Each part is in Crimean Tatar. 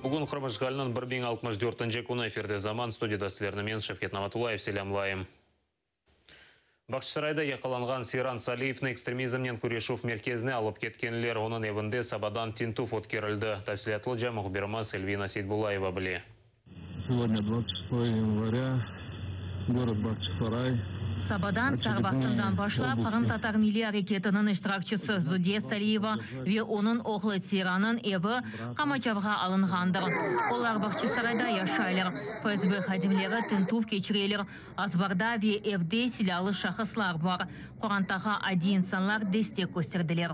Bugün Qırım işğaliniñ 1064-nci künü efirde Zaman, studiyada sizlerni men, Şevket Namatullayev, selâmlayım. Bağçasarayda yaqalanğan Seyran Saliyevni ekstremizmnen küreşüv merkezine alıp ketkenler. Onıñ evinde sabadan tintüv ötkerildi. Tafsilâtlıca mühbirimiz Elvina Seytbullayeva bile. Segodnâ dvadtsat şestoye yanvarâ, gorod Bağçasaray. Sabadan sar vaqtından başlap qırımtatar milliy areketiniñ iştirakçisi Zudiye Saliyeva ve onıñ oğlu Seyrannıñ evi qamaçavğa alınğandır. Olar Bağçasarayda yaşaylar. FSB hadimleri tintüv keçireler. Azbarda ve evde silâlı şahıslar bar. Qorantağa adiy insanlar destek kösterdiler.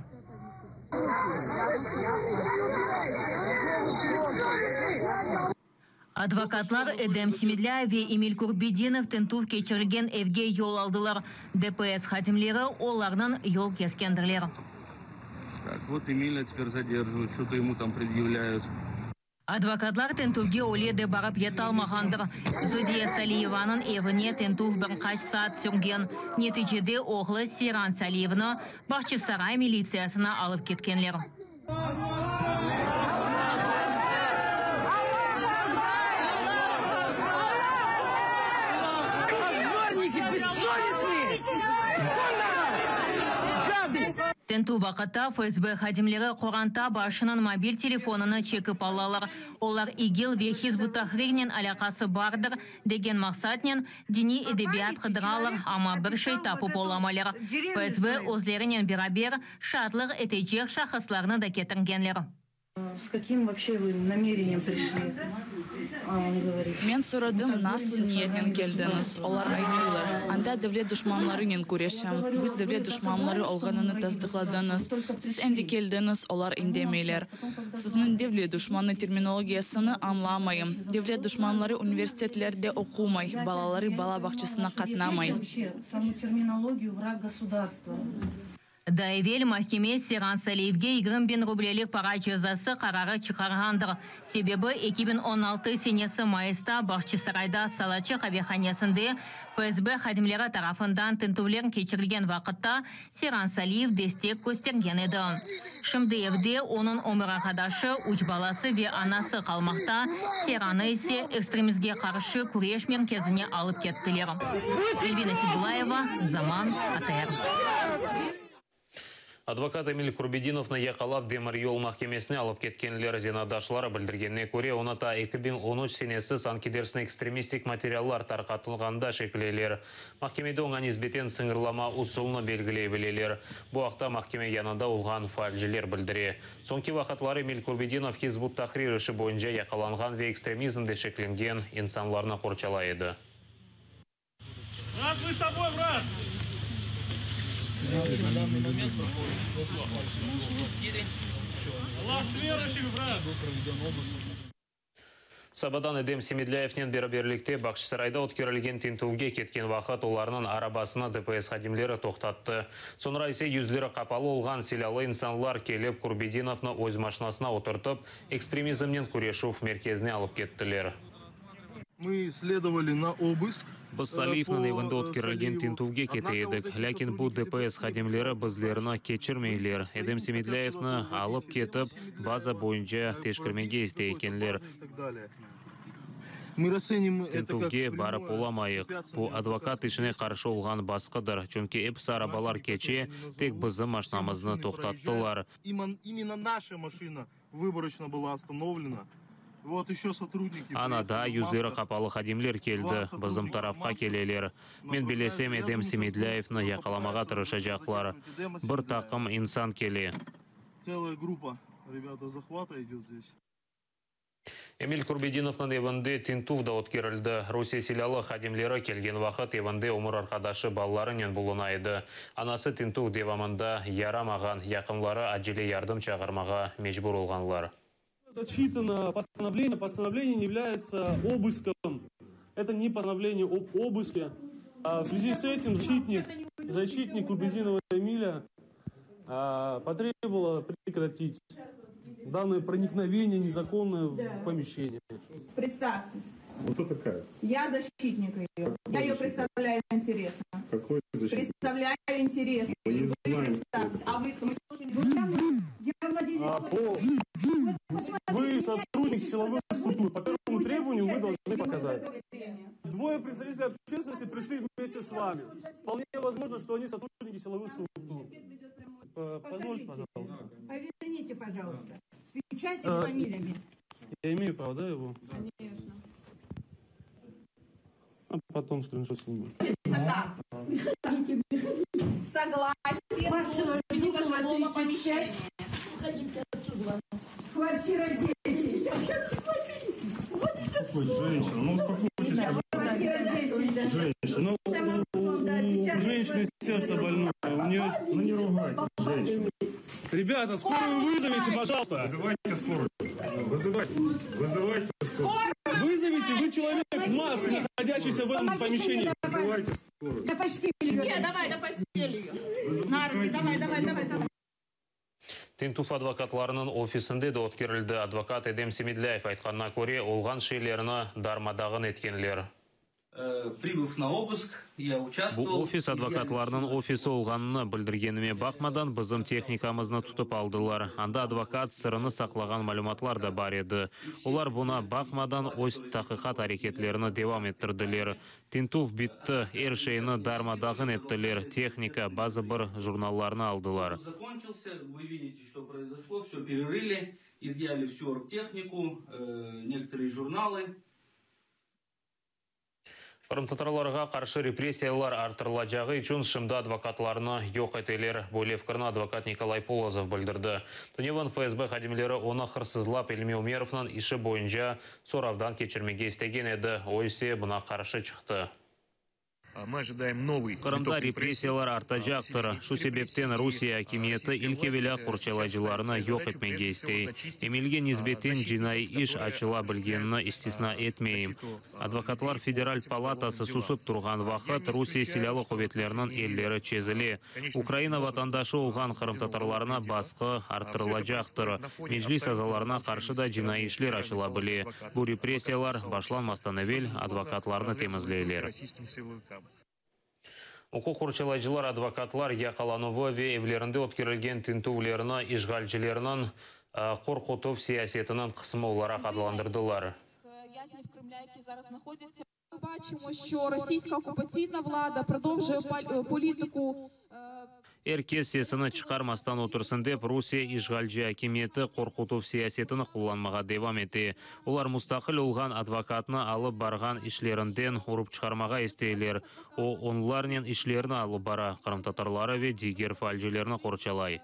Advokatlar Edem Semedlâyev ve Emil Kurbedinov tintüv keçirilgen evge yol aldılar. DPS hadimleri olarnıñ yol keskendirler. Advokatlar tintüvge öyle de barıp yetalmağandır. Zudiye Saliyevanıñ evine tintüv bir qaç saat sürgen. Neticede oğlu Seyran Saliyevni Bağçasaray militsiyasına alıp ketkenler. Tintüv vaqıtta FSB hadimleri qoranta başınıñ mobil telefonını çekip alalar. Olar İGİL ve Hizb ut-Tahrirnen alâqası bardır, degen maqsatnen diniy edebiyat qıdıralar, amma bir şey tapıp olamaylar. FSB özlerinen beraber şaatlıq etecek şahıslarnı da ketirgenler. S kakim voobşe vı namereniyem prişli? A on govorit. Men soradım, nasıl niyetnen keldiñiz? Olar ayttılar, anda devlet duşmanlarınen küreşem. Biz devlet duşmanları olğanını tasdıqladıñız. Siz endi keldiñiz, olar indemeyler. Sizniñ devlet duşmanı terminologiyasını añlamayım. Devlet duşmanları universitetlerde oqumay, balaları bala bağçasına qatnamay. Daa evel mahkeme Seyran Saliyevge 20 biñ rublelik para cezası qararı çıqarğandır. Sebebi, 2016 senesi mayısta Bağçasarayda Salaçı qavehanesinde FSB hadimleri tarafından tintüvler keçirilgen vaqıtta Seyran Saliyev destek köstergen edi. Şimdi evde onıñ ömür arqadaşı, üç balası ve anası qalmaqta, Seyrannı ise ekstremizge qarşı küreş merkezine alıp kettiler. Elvina Sedulayeva, Zaman, ATR. Advokat Emil Kurbedinovnı yaqalap demiryol mahkemesine alıp ketkenler. Zenaatdaşları bildirgenine köre, onı ta 2013 senesi sanki dersin ekstremistik materiallar tarqatılğanda şekleyler. Mahkemede oña nisbeten sıñırlama usulını belgiley bileler. Bu aqta mahkeme yanında olğan faalciler bildire. Soñki vaqıtları Emil Kurbedinov Hizb ut-Tahrir işi boyunca yaqalanğan ve ekstremizmde şeklengen insanlarnı qorçalay edi. Sabadan Edem Semedlâyevnen beraberlikte Bağçasarayda ötkerilgen tintüvge ketken vaqıt olarnıñ arabasını DPS hadimleri toqtattı. Soñra ise yüzleri qapalı olğan silâlı insanlar kelip Kurbedinovnı öz maşinasına oturtıp, ekstremizmnen küreşüv merkezine alıp kettiler. Mı sledovali na obısk. Biz Saliyevniñ evinde ötkerilgen tintüvge kete edik, lâkin bu DPS hadimleri bizlerni keçirmeyler. Edem Semedlâyevni alıp ketip, baza boyunca teşkirmege istey ekenler. Tintüvge barıp olamayıq. Bu advokat işine qarşı olğan basqıdır, çünki episi arabalar keçe, tek bizim maşinamıznı toqtattılar. Ana, daa yüzleri qapalı hadimler keldi, bizim tarafqa keleler. Men bilesem, Edem Semedlâyevni yaqalamağa tırışacaqlar. Bir taqım insan kele. Emil Kurbedinovnıñ evinde tintüv da ötkerildi. Rusiye silâlı hadimleri kelgen vaqıt evinde ömür arqadaşı balalarınen buluna edi. Anası tintüv devamında yaramağan, yaqınları acele yardım çağırmağa mecbur olğanlar. Zaçitano postanovleniye, postanovleniye ne является obıskом, это ne postanovleniye ob obыске. V svyazi s etim защитник, защитник Kurbedinova Emilya potrebovala prekratit dannoye proniknoveniye nezakonnoye v pomeşçeniye. Predstavtes. Вы кто такая? Я защитник ее. Я ее представляю интересы. Какой защитник? Представляю интересы. Мы не Вы знаем, представьтесь. А вы мы тоже не знаем. А, по... Вы сотрудник силовых структур. По первому требованию вы должны показать. Двое представителей общественности пришли вместе с вами. Вполне возможно, что они сотрудники силовых структур. Э, Позвольте, пожалуйста. Поверните, пожалуйста. С печатью Э, и фамилиями. Я имею право, да, его? Конечно. А потом скриншот сниму. Согласие собственника жилого помещения. Уходите отсюда. Квартира 10. Успокойтесь, женщина, ну успокойтесь. Квартира 10. Женщина, Ну, у, у- у женщины сердце больное. У нее... ну не ругайтесь, женщина. Ребята, скорую вызовите, пожалуйста. Вызывайте скорую. Вызывайте, вызывайте скорую. Вызовите, вы человек в маске, находящийся в этом помещении. Вызывайте скорую. До постели. Не, давай, до постели ее. На руки, давай, давай, давай, давай. Tintüv advokatlarınıñ ofisinde de ötkerildi. Advokat Edem Semedlâyev aytqanına köre, olğan şeylerni darma-dağın etkenler. Э, Прибыв на обыск, я участвовал. Bu ofis advokatlarnıñ ofisi olğanını bildirgenime baqmadan, bizim tehnikamıznı tutıp aldılar. Anda advokat sırını saqlağan malümatlar da bar edi. Olar buña baqmadan öz taqiqat areketlerini devam ettirdiler. Tintüv bitti, er şeyni darma-dağın ettiler, tehnika, bazı bir jurnallarnı aldılar. Закончился, вы видите, что произошло, все перерыли, изъяли всю оргтехнику, э, некоторые журналы. Qırımtatarlarğa qarşı repressiyalar arttırılacağı içün şimdi advokatlarnı yoq eteler. Böyle fikirni advokat Nikolay Polozov bildirdi. Tünevin FSB hadimleri onı hırsızlap İlmi Umerovnıñ işi boyunca soravdan keçirmege istegen edi. O ise buña qarşı çıqtı. Мы ожидаем новый Qırımda repressiyalar artacaqtır. Şu sebepten Rusiye akimiyeti ilk evelâ qorçalayıcılarnı yoq etmege istey. Emilge nisbeten cinaiy iş açıla bilgenini istisna etmeyim. Advokatlar Federal palatası susıp turğan vaqıt Rusiye Silâlı quvetleriniñ elleri çezile. Ukraina vatandaşı olğan qırımtatarlarına basqı arttırılacaqtır. Meclis azalarına qarşı da cinaiy işler açıla bile. Bu repressiyalar başlanmastan evel advokatlarnı temizleyler. российским силовикам. Uquq qorçalayıcılar advokatlar yaqalanuvı ve evlerinde ötkerilgen tintüvlerni işğalcilerniñ qorqutuv siyasetiniñ qısmı olaraq adlandırdılar. В'язнів Кремля, які зараз знаходяться. Ми бачимо, що російська окупаційна влада продовжує паль- політику Er kes sesini çıqarmastan otursın dep, Rusiye işğalci akimiyeti qorqutuv siyasetini qullanmağa devam ete. Olar mustaqil olğan advokatnı alıp barğan işlerinden urıp çıqarmağa isteyler. O, onlarnen işlerni alıp bara, qırımtatarları ve diger faalcilerni qorçalay.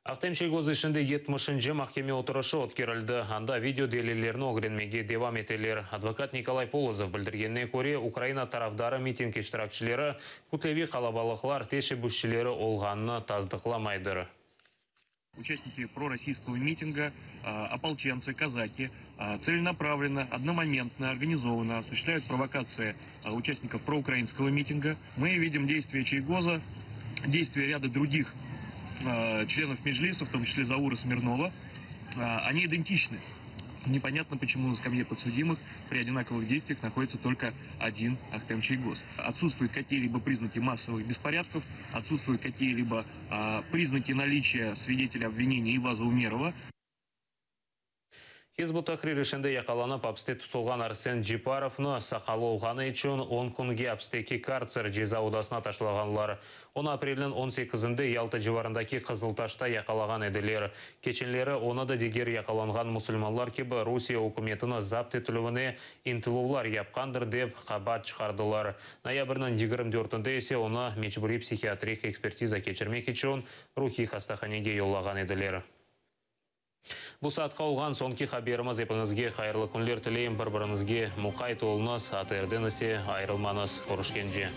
Ahtem Çiygoz işinde 70-nci mahkeme oturışı ötkerildi. Anda video delillerini ögrenmege devam eteler. Advokat Nikolay Polozov bildirgenine köre, Ukraina tarafdarı miting iştirakçileri kütleviy qalabalıqlar teşebbüsçileri olğanını tasdıqlamaydır. Участники пророссийского митинга, а, ополченцы, казаки а, целенаправленно, одномоментно, организованно осуществляют провокации а, участников проукраинского митинга. Мы видим действия Чийгоза, действия ряда других а, членов Меджлиса, в том числе Заура Смирнова. А, Они идентичны. Непонятно, почему на скамье подсудимых при одинаковых действиях находится только один Ахтем Чийгоз. Отсутствуют какие-либо признаки массовых беспорядков, отсутствуют какие-либо а, признаки наличия свидетеля обвинения Иваза Умерова. Hizb ut-Tahrir işinde yaqalanıp apiste tutulğan Arsen Ceparovnı saqalı olğanı içün 10 künge apisteki kartser ceza odasına taşlağanlar. Onı aprelniñ 18-inde Yalta civarındaki Qızıltaşta yaqalağan ediler. Keçenleri onı da diger yaqalanğan musulmanlar kibi Rusiye ükümetini zapt etilüvine ıntıluvlar yapqandır dep qabaat çıqardılar. Noyabrniñ 24-inde ise onı mecburiy psihiatrik ekspertiza keçirmek içün ruhiy hastahanege yollağan ediler. Bu saatqa olğan soñki haberimiz epiñizge hayırlı künler tileyim bir-biriñizge muqayt oluñız, ATRden ise ayırılmañız körüşkence.